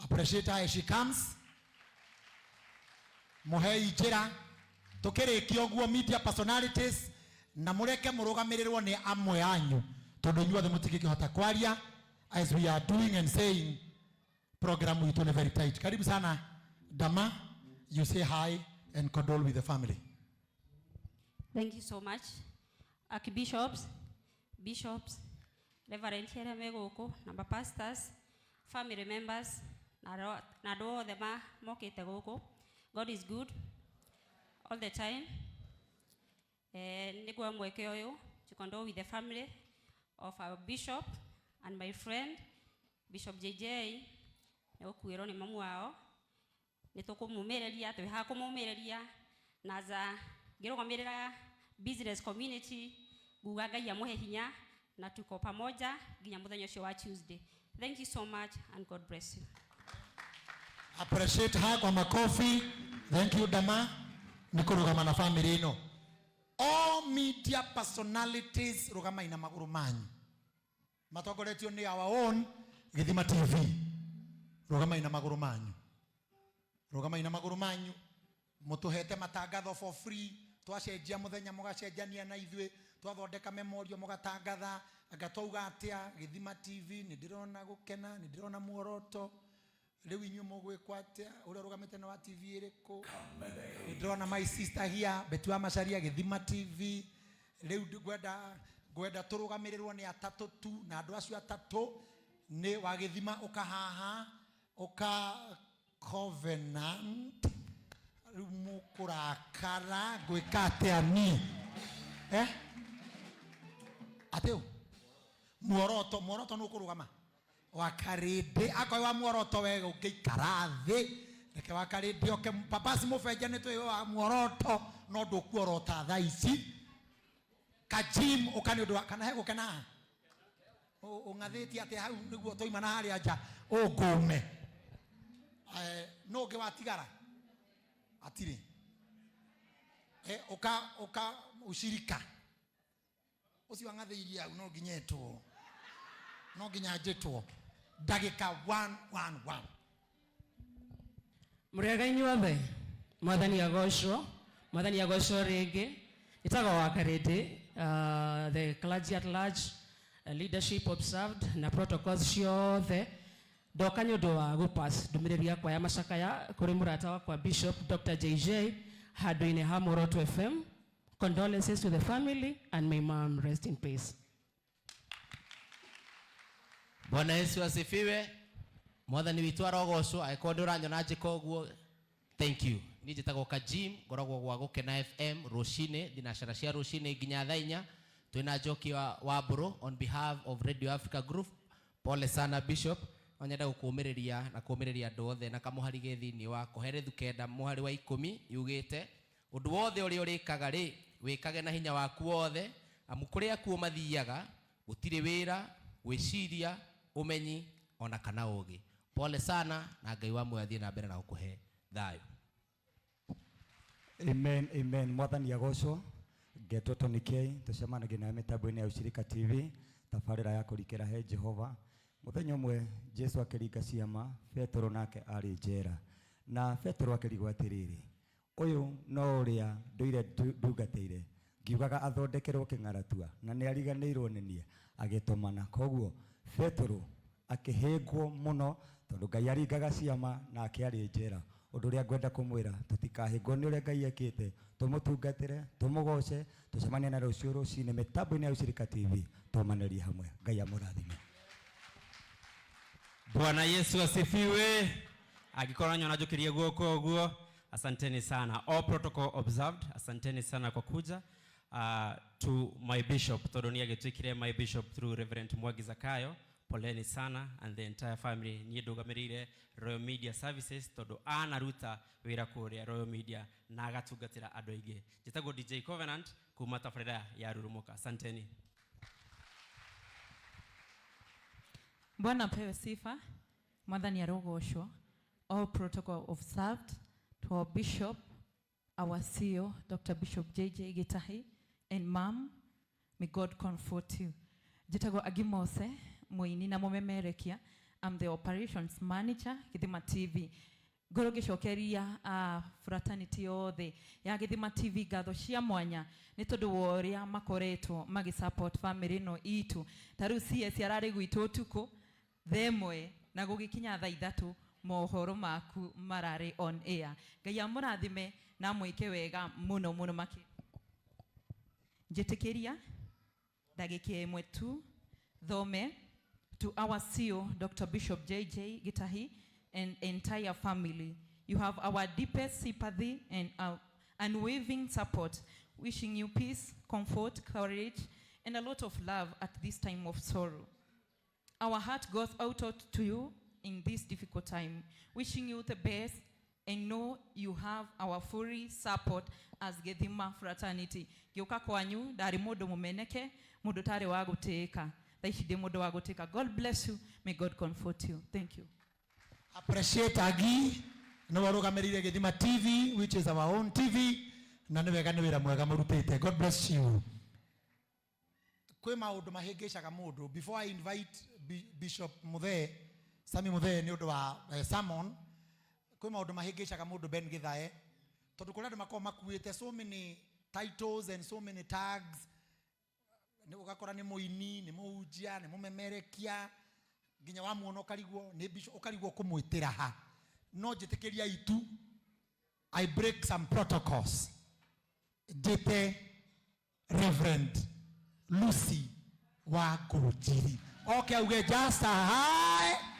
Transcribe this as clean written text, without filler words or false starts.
Appreciate her as she comes. Mũhei njĩra tũkĩrĩkia ũguo media personalities na mũreke mũrũgamĩrĩrwo nĩ amwe anyu tondũ inyuothe mũtingĩkĩhota kwaria as we are doing and saying program itũ nĩ very tight. Karibu sana Dama, you say hi and condole with the family. Thank you so much. Archbishops, bishops, reverend arĩa me gũkũ, na ma pastors, family members, na na andũ othe ma mokĩte gũkũ. God is good all the time. Eh, nĩ nguoya mweke ũyũ to condole with the family of our bishop and my friend Bishop JJ nĩ gũkuĩrwo nĩ mamu wao. Nĩ tũkũmũmĩrĩria, twĩ haha kũmũmĩrĩria na za ngĩrũgamĩrĩra business community nguga Ngai amũhe hinya na tuko pamoja nginya mũthenya ũcio wa Tuesday. Thank you so much and God bless you. Appreciate her kwa makofi. Thank you Dama nĩ kũrũgama na family ĩno. All media personalities rũgamai na magũrũ manyu. Matongoretio nĩ our own Gĩthima TV. Rũgamai na magũrũ manyu. Rũgamai na magũrũ manyu. Mũtũhete matangatho for free. Twacenjia mũthenya mũgacenjania na ithuĩ. Twathondeka memorial mũgatangatha. Anga twauga atĩa Gĩthima TV nĩ ndĩrona gũkena, nĩ ndĩrona muoroto. Rĩu inyuĩ mũgwĩkwo atĩa? Ũrĩa ũrũgamĩte nĩ wa TV ĩrĩkũ? Nĩ ndĩrona my sister here Betty wa Macharia Gĩthima TV. Rĩu ngwenda ngwenda tũrũgamĩrĩrwo nĩ atatũ tu na andũ acio atatũ nĩ wa Gĩthima ũka haha ũka Covenant rĩu mũkũrakara ngwĩka atĩa niĩ eh? Atĩ ũ muoroto muoroto nĩ ũkũrũgama wa karĩndĩ akorwo wa muoroto we ũngĩikara thĩ reke wa karĩndĩ oke papasi mũbenja nĩ twĩ wa muoroto no ndũkuorota thaa ici kajim ũka nĩ ũndũ wa kana he gũkena haha Ũng'athĩtie atĩa hau nĩguo twaima na harĩa nja ũngũme Eh, nũ ũngĩ watigara atirĩ Eh, ũka ũka ushirika ũcio ang'athĩirie hau no nginya etwo no nginya njĩtwo ndagĩka 111 Mũrĩega inyuothe, mwathani agocwo, mwathani agocwo rĩngĩ. Ĩtagwo wa Karĩndĩ, uh, the clergy at large, uh, leadership observed na protocols ciothe. Ndoka nĩ ũndũ wa gũpass ndũmĩrĩri yakwa ya macakaya kũrĩ mũrata wakwa Bishop Dr. JJ handũ-inĩ ha Muoroto FM. Condolences to the family and may mom rest in peace. Bwana Yesu asifiwe. Mwathani witũ arogocwo. Angĩkorwo nĩ ũranyona njĩka ũguo, thank you. Niĩ njĩtagwo Kajim, ngoragwo gwa Gũkena FM rũcinĩ, thinacara cia rũcinĩ nginya thaa inya. Twĩna Njoki wa Wambũrũ on behalf of Radio Africa Group. Pole sana Bishop. No nyende gũkũmĩrĩria na kũmĩrĩria andũ othe na kamũhari ge thĩinĩ wa Kohelethu kenda mũhari wa ikũmi yugĩte Ũndũ wothe ũrĩa ũrĩkaga-rĩ, wĩkage na hinya waku wothe, amu kũrĩa akuũ mathiaga, gũtirĩ wĩra, gwĩciria, ũmenyi, o na kana ũũgĩ. Pole sana, na Ngai wa muoyo athiĩ na mbere na gũkũhe thayũ. Amen, amen. Mwathani agocwo. Ngetwo Tony K. Tũcemanagia nawe mĩtambo-inĩ ya Ushirika TV, tabarĩra ya kũrikĩra he Jehova. Mũthenya ũmwe Jesu akĩringa ciama, Petero nake arĩ njera. Na Petero akĩrigwo atĩrĩrĩ, Ũyũ no ũrĩa ndũire ndungatĩire, ngiugaga athondekerwo kĩng'aratua, na nĩariganĩirwo nĩ niĩ, agĩtũmana. Kwoguo Petero akĩhĩngwo mũno, tondũ Ngai aringaga ciama nake arĩ njera. Ũndũ ũrĩa ngwenda kũmwĩra, tũtikahĩngwo nĩ ũrĩa Ngai ekĩte, tũmũtungatĩre, tũmũgoce, tũcemanie na rũciũ rũcinĩ mĩtambo-inĩ ya Ushirika TV, tũmanĩrie hamwe. Ngai amũrathime. Bwana Yesu asifiwe. Angĩkorwo nyona njũkĩrie guoko ũguo, asanteni sana. All protocol observed. Asanteni sana kwa kuja. Uh, to my bishop tondũ nĩ agĩtuĩkire my bishop through Reverend Mwangi Zakayo. Poleni sana and the entire family. Niĩ ndũgamĩrĩire Royal Media Services tondũ anaruta wĩra kũrĩa Royal Media na agatungatĩra andũ aingĩ. Njĩtagwo DJ Covenant kuma tabarĩra ya Rurumuka. Asanteni. Bwana apewe sifa. Mwathani arogocwo. All protocol observed to our bishop, our CEO, Dr. Bishop JJ Gitahi, and mom, may God comfort you. Njĩtagwo Agi Mose, mũini na mũmemerekia. I'm the operations manager Githima TV. Ngorwo ngĩcokeria fraternity yothe ya Githima TV ngatho cia mwanya nĩ tondũ wa ũrĩa makoretwo magĩ support family ĩno itũ. Ta rĩu CS ararĩ gwitũ ũtukũ thaa ĩmwe na gũgĩkinya thaa ithatũ mohoro maku mararĩ on air. Ngai amũrathime na amwĩke wega mũno mũno makĩria. Njĩtĩkĩria ndagĩka ĩmwe tu thome to our CEO Dr. Bishop JJ Gitahi and entire family. You have our deepest sympathy and our unwavering support, wishing you peace, comfort, courage, and a lot of love at this time of sorrow. Our heart goes out to you in this difficult time, wishing you the best and know you have our full support as Githima fraternity. Gĩũka kwanyu ndarĩ mũndũ mũmeneke, mũndũ tarĩ wa gũtĩĩka. Thaa ici ndĩ mũndũ wa gũtĩĩka. God bless you. May God comfort you. Thank you. Appreciate Agi nĩwe ũrũgamĩrĩire Githima TV, which is our own TV, na nĩ wega, nĩ wĩra mwega mũrutĩte. God bless you. Kwĩ maũndũ mahĩngĩcaga mũndũ. Before I invite Bishop Muthee, Sami Muthee, nĩ ũndũ wa sermon, kwĩ maũndũ mahĩngĩcaga mũndũ Ben Githae, tondũ kũrĩ andũ makoragwo makuĩte so many titles and so many tags. Nĩ ũgakora nĩ mũini, nĩ mũhunjia, nĩ mũmemerekia, nginya wamuona ũkarigwo nĩ bishop, ũkarigwo kũmwĩtĩra ha. No njĩtĩkĩria itu I break some protocols, njĩte Reverend Lucy wa Ngũnjiri oke auge just a hi.